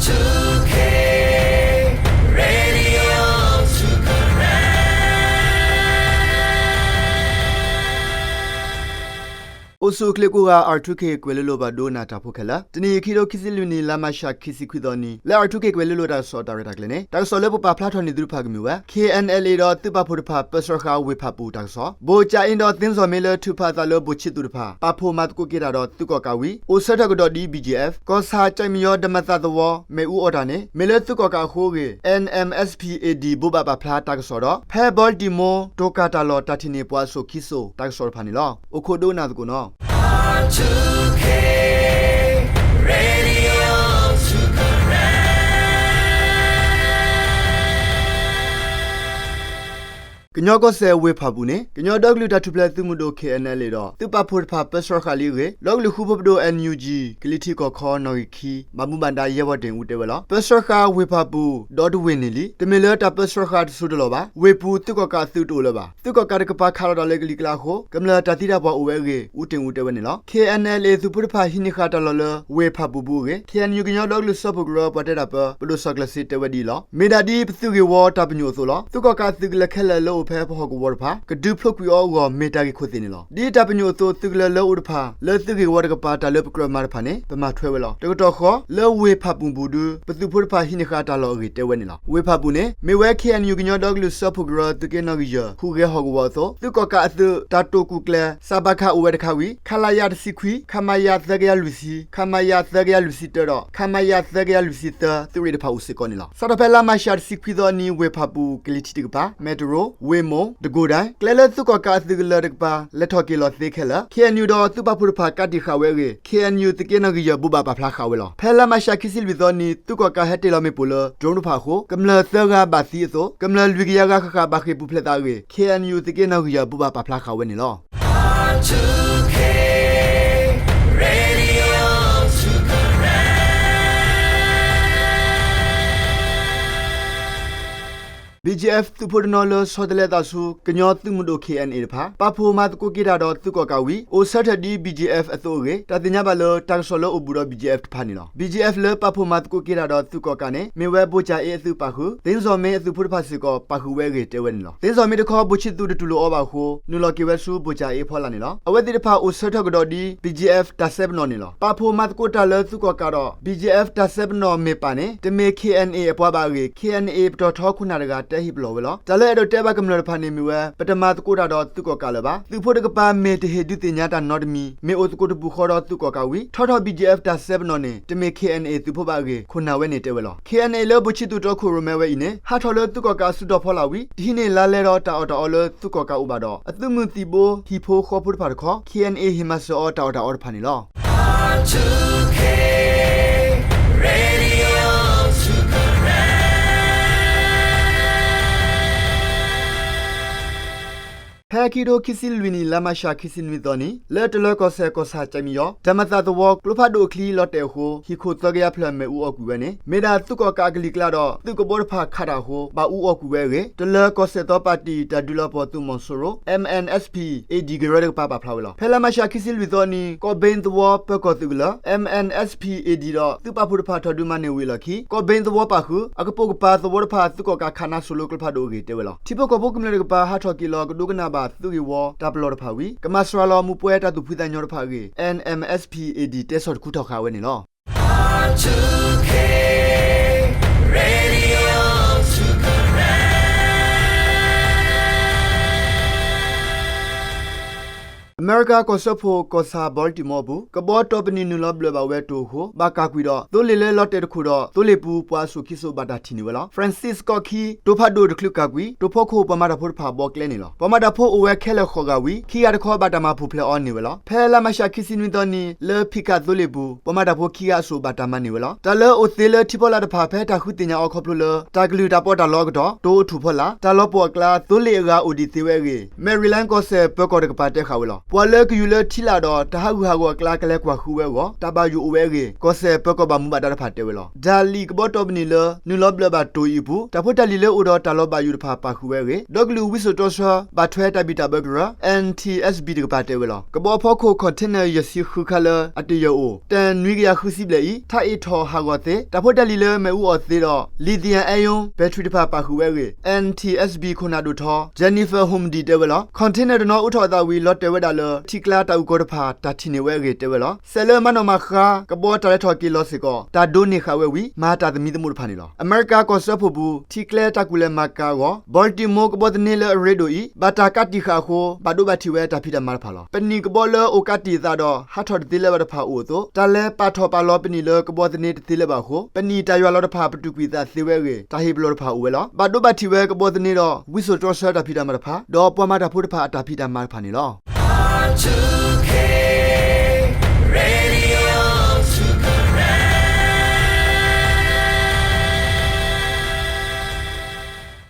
two K Radio two Karen အိၣ်ဆူၣ်အိၣ်ချ့ကိးဂၤ R two K ကွဲၤလ့လိၤ ပှၤဒိကနၣ်တၢ်ဖိခဲလၢာ်, တနံၤအံၤ ခံထိခံဆံလွံၢ်နံၣ် လါမးရှး ခံဆံခွံသီနံၤ လၢ R two K ကွဲၤလ့လိၤတၢ်ကစီၣ်တၢ်ရဲၣ်တၢ်ကျဲၤန့ၣ် တၢ်ကစီၣ်လၢပပာ်ဖျါထီၣ်န့ၢ်သုတဖၣ်ကမ့ၢ်ဝဲ KNLA ဒီးသုးပာ်ဖှိၣ်တဖၣ် ပၢဆှၢဃာ်ဝ့ၢ်ဖၣ်ပူၤတၢ်ကစီၣ်, ဘိၣ်ကၠၤအ့ဒီးသ့စီၣ်မ့လၢထုးဖးအသးလၢဘိၣ်ဆံသူးတဖၣ် ပာ်ဖှိၣ်မၤသကိးက့ၤတၢ်ဒီးသုးကီၣ်ကးဝံၤ အိၣ်ဆၢထၢၣ်ကဒီးဒ် BGF, ကီၢ်ဆၣ်ကၠဲးမံယီၤ ဒၢးမၤသးသဝီ မ့ၣ်အူအီၣ်တၢ်န့ၣ် မ့ၢ်လၢသုးကီၣ်ကးအဃိအဂ့ၢ် NMSP-AD ဘိးဘၣ်ပာ်ဖျါတၢ်ကစီၣ်ဒီး ဖဲ Baltimore တိၤကၣ်တၢ်လီၢ်တၢ်ထံၣ်န့ၢ်ပှၤအစိၣ်ခံစိၣ်တၢ်ကစီၣ်တဖၣ်န့ၣ်လီၤ. အိၣ်ခိးဒိကနၣ်သကိးနီၤ. ကညီကီၢ်စဲၣ်ဝ့ၢ်ဖၣ်ပူၤန့ၣ် ကညီဒီကလုာ်တၢ်ထူၣ်ဖျဲးသုးမုၢ်ဒိၣ် KNLA ဒီး သုးပာ်ဖှိၣ်တဖၣ်ပၢဆှၢဃာ်လံအဂ့ၢ် လီကလုာ်ဃူဖိးပဒိၣ် NUG ကလံၤထံးကီၢ်ခီနီၣ်ဂံၢ်ခံ ဘၣ်မူဘၣ်ဒါရဲဝီၤတ့ၢ်အူတဲဝဲလီၤ. ပၢဆှၢဃာ်ဝ့ၢ်ဖၣ်ပူၤ ဒီတဝ့ၢ်န့ၣ်လံ. တမ့ၢ်လၢတၢ်ပၢဆှၢဃာ်တစိၢ်တလီၢ်ဘၣ်. ဝ့ၢ်ပူၤသုးကီၣ်ကးအသုးတအိၣ်လၢၤဘၣ်. သုးကီၣ်ကးတကပၤခးလီၤတၢ်လၢကလံၤကျါအဃိ ကမျၢၢ်တၢ်သံတၢ်ပှၢ်အိၣ်ဝဲအဂ့ၢ် အူတ့ၢ်အူတဲဝဲန့ၣ်လီၤ. KNLA သုးဖိတဖၣ်ဟံးန့ၢ်ဃာ်တၢ်လီၢ်လၢဝ့ၢ်ဖၣ်ပူၤအပူၤအဂ့ၢ် KNU ကညီဒီကလုာ်စၢဖှိၣ်ကရၢပှၤတဲတၢ်ပၢ ပဒိၣ်စီၤကျၢၤစ့တဲဝဲဒ်အံၤလီၤ. မ့ၢ်ဒၣ်ဒ်ပသုးဂ့ၢ်ဝီတၢ်ပညိၣ်အသိးလီၤ. သုးကီၣ်ကးအသုးကလၢၤခဲလၢာ်လၢအိၣ်ဖဲပဟီၣ်ကဝီၤတဖၣ် ကဒုးဖျိးကွံာ်အီၤအဂီၢ် မ့ၢ်တၢ်ဂ့ၢ်ခိၣ်သ့ၣ်န့ၣ်လီၤ. ဒ်တၢ်ပညိၣ်အသိး သုးကလၢၤလၢအိၣ်တဖၣ် လၢသုးဂ့ၢ်ဝီတကပၤတၢ်လၢပကြၢးမၤတဖၣ်န့ၣ် ပမၤထွဲဝဲလီၤ. တကတီၢ်ဃီ လၢဝ့ၢ်ဖၣ်ပူၤပူၤဒု ပသုးဖိတဖၣ်ဟံးန့ၢ်ဃာ်တၢ်လီၢ်အဂ့ၢ်တဲဝဲန့ၣ်လီၤ. ဝ့ၢ်ဖၣ်ပူၤန့ၣ် မ့ၢ်ဝဲ KNU ကညီဒီကလုာ်စၢဖှိၣ်ကရၢသုးက့နီၣ်ဂံၢ်ယဲၢ် ဟူးဂဲၤဟီၣ်ကဝီၤအသိး သုးကီၣ်ကးအသုး တၢ်တိာ်ကူၣ်ကျဲၤ စးဘးခးအိၣ်ဝဲတခါဝံၤ ခလရ တဆံခွံ, ခမရ သၢကယၤလွံၢ်ဆံ, ခမရ သၢကယၤလွံၢ်ဆံတၢဒီး ခမရ သၢကယၤလွံၢ်ဆံသၢ သုးရ့ၣ်တဖၣ်အိၣ်စ့ၢ်ကီးန့ၣ်လီၤ. စးထီၣ်ဖဲလါမးရှးတဆံခွံသီအနံၤ ဝ့ၢ်ဖၣ်ပူၤ ကလံၤထံးတကပၤ မဲၣ်တရိ ဝ့ၢ်မိၢ် တကိၢ်ဒၣ် ကျဲလၢသုးကီၣ်ကးအသုးကလၢၤတကပၤ လဲၤထီၣ်က့ၤလီၤသ့ခဲလၢာ် KNU ဒီးသုးပာ်ဖှိၣ်တဖၣ်ကးတံာ်ဃာ်ဝဲအဂ့ၢ် KNU သုးက့နီၣ်ဂံၢ်ယဲၢ် ဘိးဘၣ်ပာ်ဖျါဃာ်ဝဲလီၤ. ဖဲလါမးရှးခံဆံလွံၢ်သီအနံၤ သုးကီၣ်ကးဟဲတ့ၢ်လီၤမ့ၣ်ပိၢ်လၢ drone တဖၣ်အဃိ ကမျၢၢ်သၢဂၤဘၣ်သံအသိး ကမျၢၢ်လွံၢ်ကယၤဂၤဃၣ်ဃၣ်ဘၣ်ဃ့ၢ်ပူၤဖျဲးသးအဂ့ၢ် KNU သုးက့နီၣ်ဂံၢ်ယဲၢ် ဘိးဘၣ်ပာ်ဖျါဃာ်ဝဲန့ၣ်လီၤ. BGF သုးဖိတနီၤလၢဆီတလဲသးဆူ ကညီသုးမုၢ်ဒိၣ် KNA တဖၣ် ပာ်ဖှိၣ်မၤသကိးက့ၤတၢ်ဒီးသုးကီၣ်ကးဝံၤ အိၣ်ဆၢထၢၣ်ဒ် BGF အသိးအဂ့ၢ် တၢ်သ့ၣ်ညါဘၣ်လၢ တၢ်ကစီၣ်လၢအိၣ်ဘူးဒီး BGF တဖၣ်န့ၣ်လီၤ. BGF လၢပာ်ဖှိၣ်မၤသကိးက့ၤတၢ်ဒီးသုးကီၣ်ကးန့ၣ် မ့ၢ်ဝဲဘိၣ်ကၠၤအ့အသုးပာ်ဃုာ် သ့စီၣ်မ့အသုးဖိတဖၣ်စ့ၢ်ကီး ပာ်ဃုာ်ဝဲအဂ့ၢ်တဲဝဲန့ၣ်လီၤ. သ့စီၣ်မ့တခီ ဘိၣ်ဆံသူးတတူၢ်လိာ်အီၤဘၣ်အဃိ နုာ်လီၤက့ၤဝဲဆူဘိၣ်ကၠၤအ့အဖီလာ်န့ၣ်လီၤ. အဝဲသ့ၣ်တဖၣ်အိၣ်ဆၢထၢၣ်ကဒီးဒ် BGF တၢ်စဲပနီၣ်န့ၣ်လီၤ. ပာ်ဖှိၣ်မၤသကိးတၢ်လၢသုးကီၣ်ကးဒီး BGF တၢ်စဲပနီၣ်မ့ၢ်ပာ်န့ၣ် တမ့ၢ် KNA အပှၤဘၣ်အဂ့ၢ် KNA ပတီၢ်ထီခိၣ်နၢ်တဂၤတဲဟ့ၣ်ပလီၢ်ဝဲလီၤ. တၢ်လၢအဲၣ်ဒိးတဲဘၣ်ကမျၢၢ်တဖၣ်န့ၣ်မ့ၢ်ဝဲ ပတမၤသကိးတၢ်ဒီးသုးကီၣ်ကးလၢၤဘၣ်. သုးဖိတကပၤမ့ၢ်တဟ့ၣ်ဒုးသ့ၣ်ညါတၢ်နီတမံၤ မ့ၢ်အိၣ်သကိးတပူၤဃီဒီးသုးကီၣ်ကးဝံၤ ထီထီၣ် BGF တၢ်စဲပနီၣ်န့ၣ် တမ့ၢ် KNA သုးဖိဘၣ်အဂ့ၢ် ခိၣ်နၢ်ဝဲန့ၣ်တဲဝဲလီၤ. KNA လၢဘိၣ်ဆံသူးတီခိၣ်ရိၣ်မဲဝဲအံၤန့ၣ် ဟးထီၣ်လၢသုးကီၣ်ကးအစုတီၤဖီလာ်ဝံၤ တဟံးန့ၢ်လါလဲဒီးတၢ်အီၣ်တၢ်အီလၢသုးကီၣ်ကးအိၣ်ဘၣ်ဒီး အသုးမုၢ်သံၣ်ဘိ ဟံၣ်ဖိဃီဖိတဖၣ်တခီ KNA ဟ့ၣ်မၤစၢၤအီၤတၢ်အီၣ်တၢ်အီတဖၣ်န့ၣ်လီၤ. ဖဲခံထိခံဆံလွံၢ်နံၣ် လါမးရှးခံဆံနွံသီနံၤ လၢတလၢၤကီၢ်စဲၣ် ကီၢ်ဆၣ်ကၠဲးမံယီၤ တၢ်မၤသးသဝီ ကျိဖးဒိၣ်အချံလီၤတဲာ်အဃိ ဟံၣ်ခိၣ်သၢကယၤဖျၢၣ် မ့ၣ်အူအီၣ်ကွံာ်ဝဲန့ၣ် မ့ၢ်ဒၣ်သုးကီၣ်ကးအကလံၤကျါဒီး သုးကဘီတဖၣ်ခးတၢ်အဃိ ဘၣ်အူအီၣ်ကွံာ်ဝဲအဂ့ၢ် တလၢၤကီၢ်စဲၣ်သီပၣ်တံၣ် တၢ်ဒုးလီၤပှီၢ်သုးမီၤစိရိၤ MNSP-AD ကရၢတကပၤပာ်ဖျါဝဲလီၤ. ဖဲလါမးရှးခံဆံလွံၢ်သီနံၤ ကီၢ်ဘ့သဝီပၢၤကီၢ်သုးကလၢၤ MNSP-AD ဒီး သုးပာ်ဖှိၣ်တဖၣ်ထီၣ်ဒုးမၤန့ၢ်ဝံၤအလီၢ်ခံ ကီၢ်ဘ့သဝီပာ်ဃုာ် အကပိာ်ကပၤသဝီတဖၣ် သုးကီၣ်ကးခးနါစိၤလၢကျိဖးဒိၣ်အဂ့ၢ်တဲဝဲလီၤ. ထံဖိကီၢ်ဖိကမျၢၢ်တကပၤ ဟးထီၣ်က့ၤလီၤကဒိကနၣ်ဘၣ်သုးဂ့ၢ်ဝီတၢ်ပလီၢ်တဖၣ်ဝံၤ ကမၤစှၤလီၤမူပှဲၤတၢ်သူၣ်ဖှံသးညီတဖၣ်အဂ့ၢ် NMSP-AD တဲဆီၣ်တခူထီၣ်ဃာ်ဝဲန့ၣ်လီၤ. အမဲရကၤကီၢ်စၢဖှိၣ် ကီၢ်ဆၣ် Baltimore အပူၤ ကဘီတီပနံာ်နုာ်လီၤဘျၢၣ်ဘၣ်ဝဲတိၤအဃိ ဘၣ်ကၢ်ကွံာ်ဒီး သိလ့ၣ်လၢလီၤတဲာ်တခိၣ်ဒီး သိလ့ၣ်ပူၤပှၤအစိၣ်ခံစိၣ်ဘၣ်တၢ်ထံၣ်န့ၢ်ဝဲလီၤ. Francis ကီၢ်ခံ တိၤဖးဒိၣ်တချုးကၢ်ကွံာ် တိၤဖီခိၣ်ပှၤမၤတၢ်ဖိတဖၣ်ဘီကျဲန့ၣ်လီၤ. ပှၤမၤတၢ်ဖိအိၣ်ဝဲခဲလၢာ်ဃိးဂၤဝံၤ ခံဂၤတခီဘၣ်တၢ်မၤပူၤဖျဲးအီၤန့ၢ်ဝဲလီၤ. ဖဲလါမးရှးခံဆံနွံသီနံၤ လၢဖံးခးသိလ့ၣ်ပူၤ ပှၤမၤတၢ်ဖိခံဂၤအစိၣ်ဘၣ်တၢ်မၤန့ၢ်ဝဲလီၤ. တၢ်လၢအိၣ်သ့လၢထံဖီလာ်တဖၣ် ဖဲတၢ်ဃုသ့ၣ်ညါအီၤခီဖျိလၢ တၢ်ကလုၢ်တၢ်ပီးတၢ်လီအကတီၢ် တိၤအထူၣ်ဖီလာ် တၢ်လီၤပှီၢ်အကျါ သိလ့ၣ်အဂၤအိၣ်ဒံးသ့ဝဲအဂ့ၢ် Maryland ကီၢ်စဲၣ်ပၢၤကီၢ်တကပၤတဲဃာ်ဝဲလီၤ. လၢကယူၤလၢထံလာ်ဒီး တၢ်ဟးဂူာ်ဟးဂီၤအကျါ ကလဲၤကွၢ်ဃုဝဲအဂီၢ် တၢ်ဘၣ်ယိၣ်အိၣ်ဝဲအဂ့ၢ် ကီၢ်စဲၣ်ပၢၤကီၢ်ဘၣ်မူဘၣ်ဒါတဖၣ်တဲဝဲလီၤ. ဒၣ်လံၣ်ကဘီတီၢ်ပနံာ်လၢ နုာ်လီၤဘျၢၣ်ဘၣ်တိၢ်အံၤအပူၤ တၢ်ဖိတၢ်လံၤလၢအိၣ်ဒီးတၢ်လီၤဘၣ်ယိၣ်တဖၣ်ပာ်ဃုာ်ဝဲအဂ့ၢ် ဒီကလုာ်ဝံစိာ်တီဆှၢ ဘၣ်ထွဲတၢ်ဘံၣ်တၢ်ဘၢကရၢ N T S B တကပၤတဲဝဲလီၤ. ကဘီအဖီခိၣ် container ယဲၢ်ဆံဃုခါလၢအတယၢၢ်အိၣ် တၢ်နွံကယၤဃုဆံဘျဲၣ်အံၤ ထးအ့ၣ်ထီၣ်ဟးဂီၤသ့ တၢ်ဖိတၢ်လံၤလၢမ့ၣ်အူအီၣ်သ့ဒီး Lithium Ion Battery တဖၣ်ပာ်ဃုာ်ဝဲအဂ့ၢ် N T S B ခိၣ်နၢ်ဒိၣ်ထီ Jennifer Homendy တဲဝဲလီၤ. Container တနီၤအိးထီၣ်အသးဝံၤ လီၤတဲာ်ဝဲဒၣ်လၢ ထံကျါတၢ်အုၣ်ကီၤတဖၣ် တၢ်ထံၣ်န့ၢ်ဝဲအဂ့ၢ်တဲဝဲလီၤ. စဲးလၢမၤနီၣ်မၤဃါ ကဘီတၢ်လဲၤထီၣ်က့ၤလီၤစ့ၢ်ကီး တၢ်ဒိးန့ၢ်ဃာ်ဝဲဝံၤ မၤတၢ်သမံသမိးတဖၣ်န့ၣ်လီၤ. အမဲရကၤကီၢ်စၢဖှိၣ်ပူၤ ထံကျဲတၢ်ကူၣ်လဲၤမၤကၤအဂီၢ် Baltimore ကဘီသန့လၢအရ့ဒိၣ်အံၤ ဘၣ်တၢ်ကးတံာ်ဃာ်အဃိ ဘၣ်ဒိဘၣ်ထံးဝဲတၢ်ဖံးတၢ်မၤတဖၣ်လီၤ. ပနံာ်ကဘီလၢအိၣ်ကးတံာ်အသးဒီး ဟးထီၣ်တသ့လၢၤဘၣ်တဖၣ်အိၣ်အသိး တၢ်လဲၤပာ်ထီၣ်ပာ်လီၤပနံာ်လၢကဘီသန့တသ့လၢၤဘၣ်အဃိ ပနံာ်တၢ်ယွၤလီၤတဖၣ် ပတုာ်ကွံာ်သးသ့ဝဲအဂ့ၢ် တၢ်ဟ့ၣ်ပလီၢ်တဖၣ်အိၣ်ဝဲလီၤ. ဘၣ်ဒိဘၣ်ထံးဝဲကဘီသန့ဒီး ဝံစိာ်တီဆှၢတၢ်ဖံးတၢ်မၤတဖၣ် ဒီးပှၤမၤတၢ်ဖိတဖၣ်အတၢ်ဖံးတၢ်မၤတဖၣ်န့ၣ်လီၤ.